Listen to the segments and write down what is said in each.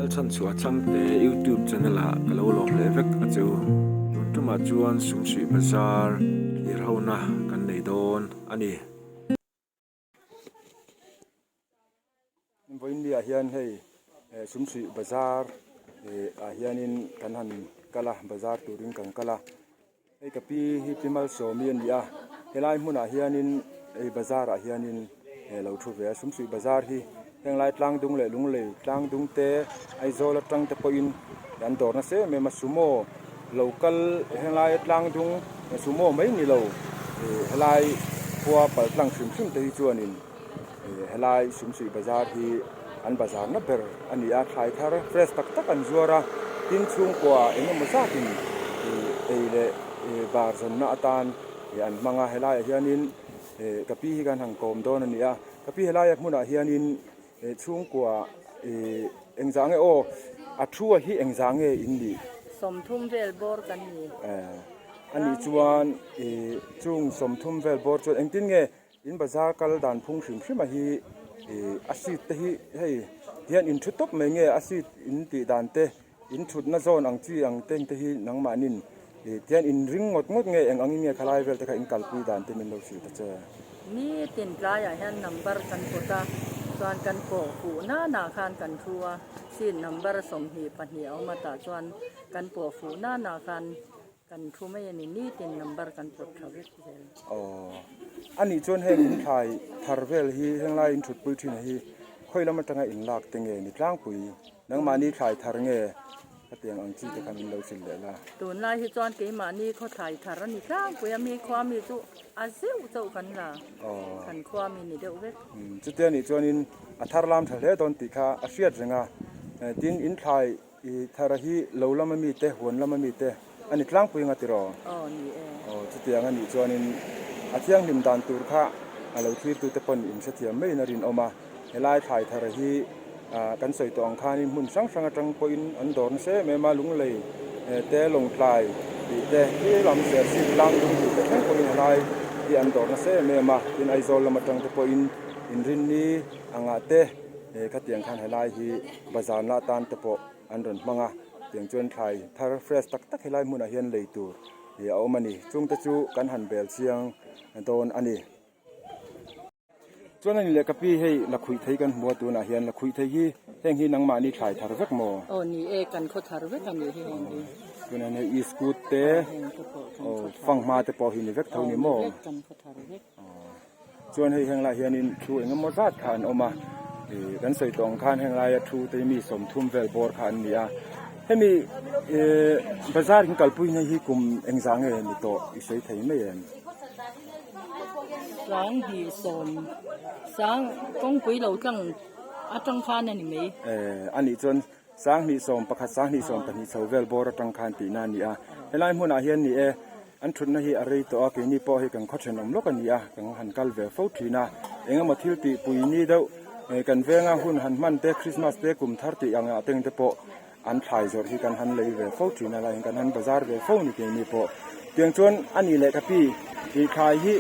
Lalchhanchhuah Chhangte YouTube channel ah ka lo lawm leh vek a che u. Tun tumah chuan Sumsuih Bazar thlir hona kan nei dawn a ni. Vawiinni ah hian hei Sumsuih Bazar ah hianin kan han kal a, bazar turin kan kal a. Hei ka pi hi Pi Malsawmi a ni a, helai hmunah hianin hei bazar ah hianin lo thu ve a, Sumsuih bazar hi henglai tlangdung leh Lunglei tlangdung te Aizawl atang te pawhin an dawr nasa em em a, sumo lo kal henglai tlangdung sumo mai ni lo helai khua paltlang hrim hrim te hi chuanin. Helai Sumsuih bazar hi an bazar na ber a ni a, thlai thar fresh tak tak an zuar a, tin chhungkua eng emaw zatin ei leh bar zawnna atan an hmang a, helaiah hianin ka pi hi kan han kawm dawn a ni a, ka pi helaia hmunah hianin chhungkua engzah nge aw a thu a hi engzah nge in nih? 30 vel bawr kan ni. A nih chuan chung 30 vel bawr chuan engtin nge In bazar kal dan phung hrim hrim a hi ih a seat te hi hei tihian in thu tawp mai nge a seat in tih dan te in thutna zawn ang chi ang te te hi nangmahnin ih tihian in ring ngawt ngawt nge eng angin nge khalai vel te kha in kalpui dan te min lo hrilh ta che. Nitin tlaiah hian number kan pawt a chuan kan pawh fuh nana khan kan thu a seat number 22 a awm a tah chuan kan pawh fuh nana khan Kan thu mai a ni, nitin number kan pawt tha vek zel. Aw, a nih chuan heng in thlai thar vel hi henglai in thutpui thin hi khawi lam atanga in lak te nge ni tlangpui? Nangmahni thlai thar nge hetiang ang chi te kha min lo hrilh leh la. Tunlai hi chuan keimahni khaw thlai thar a ni tlangpui a, mi khua mi chu a zeuh chauh kan la, kan khua mi ni deuh vek. Chutia nih chuanin a thar lam tha hle dawn tih kha a hriat reng a, tin in thlai I thara hi lo lama mite, huan lama mite a ni tlangpui anga tiraw? Aw ni e. Aw chutiang a nih chuanin a thianghlim dan tur kha a lo thlirtute pawn in hrethiam maiin a rinawm a. Helai thlai thara hi kan sawi tawh ang khanin hmun hrang hrang atang pawhin an dawr nasa em em a, Lunglei te, Lawngtlai tih te, khi lam Serchhip tlangdung tih te thleng pawhin helai hi an dawr nasa em em a. Tin Aizawl lam atang te pawhin Inrinni angah te khatiang khan helai hi Bazar na atan te pawh an rawn hmang a, tiang chuan thlai thar fresh tak tak helai hmunah hian lei tur ih a awm a ni. Chung te chu kan han bel chiang dawn a ni. Chuan a ni leh ka pi hei lakhuih thei kan hmu a tunah hian lakhuih thei hi heng hi nangmahni thlai thar vek maw? Aw ni e, kan khaw thar vek a nih hi heng hi. Tunah hian hei iskut te, aw fanghma te pawh hi ni vek tho ni maw? Aw ni vek kan khaw thar vek. Chuan hei heng lai hianin thu eng emaw zat kha an awm a, ih kan sawi tawh ang khan heng laia thu te hi mi 30 vel bawr kha an ni a. Hemi ih bazar in kalpui na hi kum engzah nge ni tawh i sawi thei mai em? Sang hnih sawm sang kawngpui lo tlang atang khan a ni mai. Eh anih chuan 21 1 12 chho vel bawr atang khan tihna a ni a. Helai hmunah hian ni e. An thutna hi a rei tawh a, keini pawh hei kan khaw thenawm lawk a ni a, kan han kal ve fo thin a. Eng emaw thil tih pui ni deuh kan venga hun han hman te, Christmas te, kum thar tih ang ah teng te pawh an thlai zawrh hi kan han lei ve fo thin a, lai hian kan han bazar ve fo ni keini pawh. Tiang chuan a nih leh ka pi tih thlai hi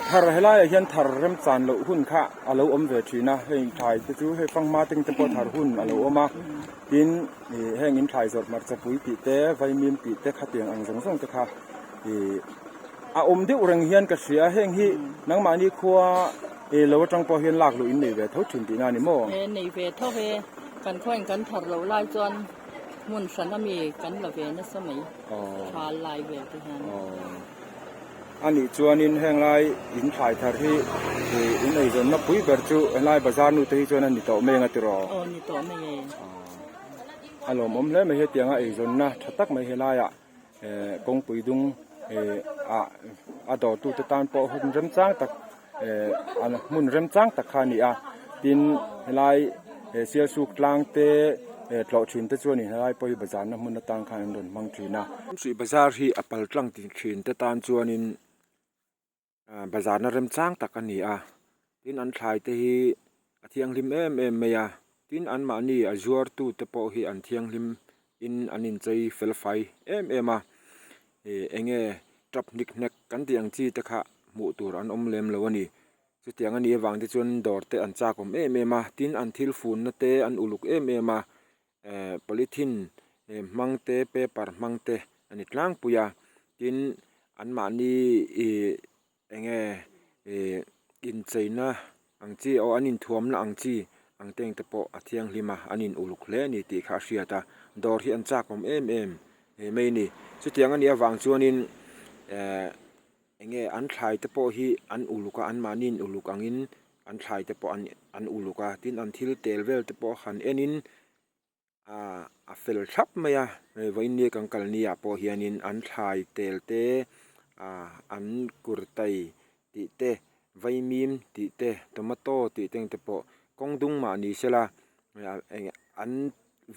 thar helaiah hian thar remchan loh hun kha a lo awm ve thin a, heng thlai te chu hei fanghma teng te pawh thar hun a lo awm a, tin. Ih heng in thlai zawrh hmarcha pui tih te vaimim tih te khatiang ang zawng zawng te kha ih a awm deuh reng hian ka hria a heng hi nangmahni khua ih lo atang pawh hian lak luh in nei ve tho thin tihna a ni maw? E nei ve tho e kan khaw in kan thar loh lai chuan hmun hran ami kan la ve nasa mai thal lai vel te hian. A nih chuanin heng lai in thlai thar hi ih in eizawnna pui ber chu helai bazar nu te hi chuan a ni tawh mai anga tiraw? Aw ni tawh mai e. A lawmawm hle mai hetianga eizawnna tha tak mai helaiah eh kawngpui dung eh ah a dawrtute tan pawh hun remchang tak eh an hmun remchang tak kha a ni a tin helai eh sialsuk tlang te eh tlawh thin te chuanin helai pawh hi bazarna hmun atan khan an rawn hmang thin a. Sih bazar hi a pal tlang thin te tan chuanin. Bazarna remchang tak a ni a, tin an thlai te hi a thianghlim em em mai a, tin anmahni a zuar tu te pawh hi an thianghlim in an inchei fel fai em em a, ih eng nge tap hnik hnek kan tih ang chi te kha hmuh tur an awm lem lo a ni. Chutiang a nih avang te chuan dawr te an chak awm em em a, tin an thil funna te an uluk em em a, eh polythene hmang te paper hmang te a ni tlangpui a, tin anmahni ih eng nge ih incheina ang chi aw an inthuamna ang chi ang te engte pawh a thianghlim a an in uluk hle a ni tih kha a hriat a dawr hi an chak awm em em mai a ni chutiang a nih avang chuanin eh eng nge an thlai te pawh hi an uluk a anmahni in uluk angin an thlai te pawh an an uluk a tin an thil tel vel te pawh han enin. Aaa a fel thlap mai a hei vawiin ni kan kal ni ah pawh hianin an thlai tel te aaa an kurtai tih te vaimim tih te tomato tih te ang te pawh kawng dung mah ni sela an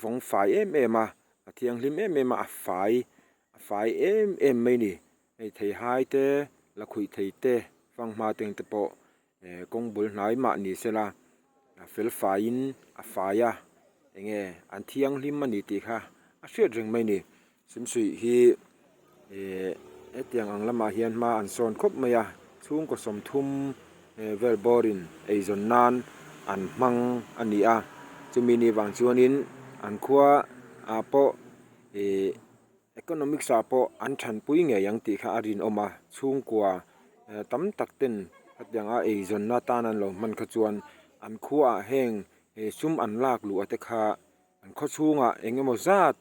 vawng fai em em a a thianghlim em em a a fai a fai em em mai a ni hei theihai te lakhuih thei te fanghma te ang te pawh. Eh kawng bul hnai mah ni sela a fel faiin a fai a eng nge an thianghlim a ni tih kha a hriat reng mai a ni sumsuih hi eh hetiang ang lamah hian hma an sawn khawp mai a chhungkaw 30 eh vel bawrin eizawn nan an hmang a ni a chumi ni vang chuanin an khua ah pawh eh. Economics ah pawh an thanpui ngei ang tih kha a rinawm a, chhungkua tam tak ten hetianga eizawnna tan an lo hman kha chuan an khuaah heng sum an lak luh a te kha an khaw chhungah eng emaw zat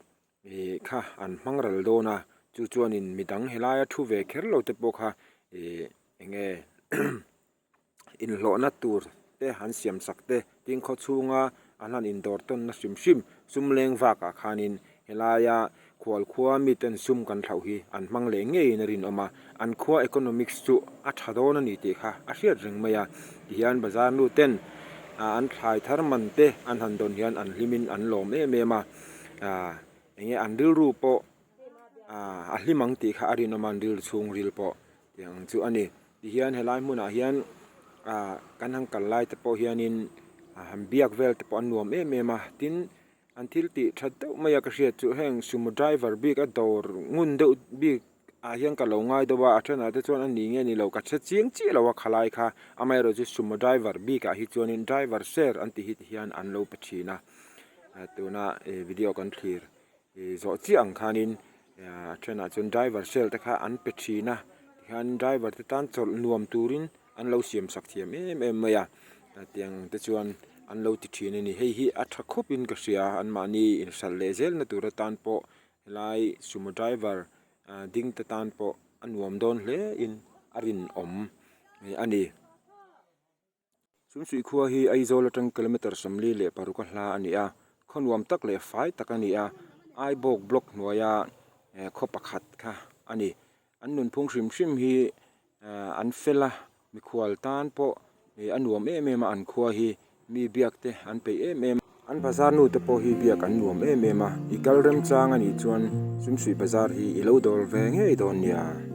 ih kha an hmang ral dawn a, chu chuanin midang helaia thu ve kher lo te pawh kha ih eng nge. inhlawhna tur te han siam sak te tin khaw chhunga an han indawr tawnna hrim hrim sum leng vakah khanin helaia khual khua miten sum kan thlauh hi an hmang leh ngeiin a rinawm a, an khua economics chu a tha dawn a ni tih kha a hriat reng mai a, tihian bazar nu ten an thlai thar man te an han dawn hian an hlimin an lawm em em a, aaa enge an rilru pawh aaa a hlim ang tih kha a rinawm a an rilru chhungril pawh. Tiang ang chu a ni. Tihian helai hmunah hian ah kan han kal lai te pawh hianin han biak vel te pawh an nuam em em a. Tin, an thil tih that deuh mai a ka hriat chu heng sumo driver bik a dawr ngun deuh bik ah hian ka lo ngai deuh a, a thenah te chuan a ni nge ni lo ka hre chiang chiah lo a khalai kha. Amaherawhchu chu sumo driver bik ah hi chuanin driver share an tih hi tihian an lo pe thin a. Tuna video kan thlir Ih zawh chiah ang khanin a thenah chuan driver cell te kha an pe thin a tikhian driver te tan chawlh nuam turin an lo siam sak thiam em em mai a tiang te chuan an lo ti thin a ni hei hi a tha khawp in ka hria anmahni inhralh leh zel na tur atan pawh helai sumo driver ding te tan pawh a nuam dawn hle in a rinawm a ni. Sumsuih khua hi Aizawl atang kilometre 46 a hla a ni a, khaw nuam tak leh fai tak a ni a, Aibawk block hnuaia khaw pakhat kha a ni. An nunphung hrim hrim hi an fel a, mikhual tan pawh a nuam em em a, an khua hi mi biak te an peih em em a. An bazar nu te pawh hi biak an nuam em em a, i kal remchang a nih chuan Sumsuih bazar hi i lo dawr ve ngei dawn nia.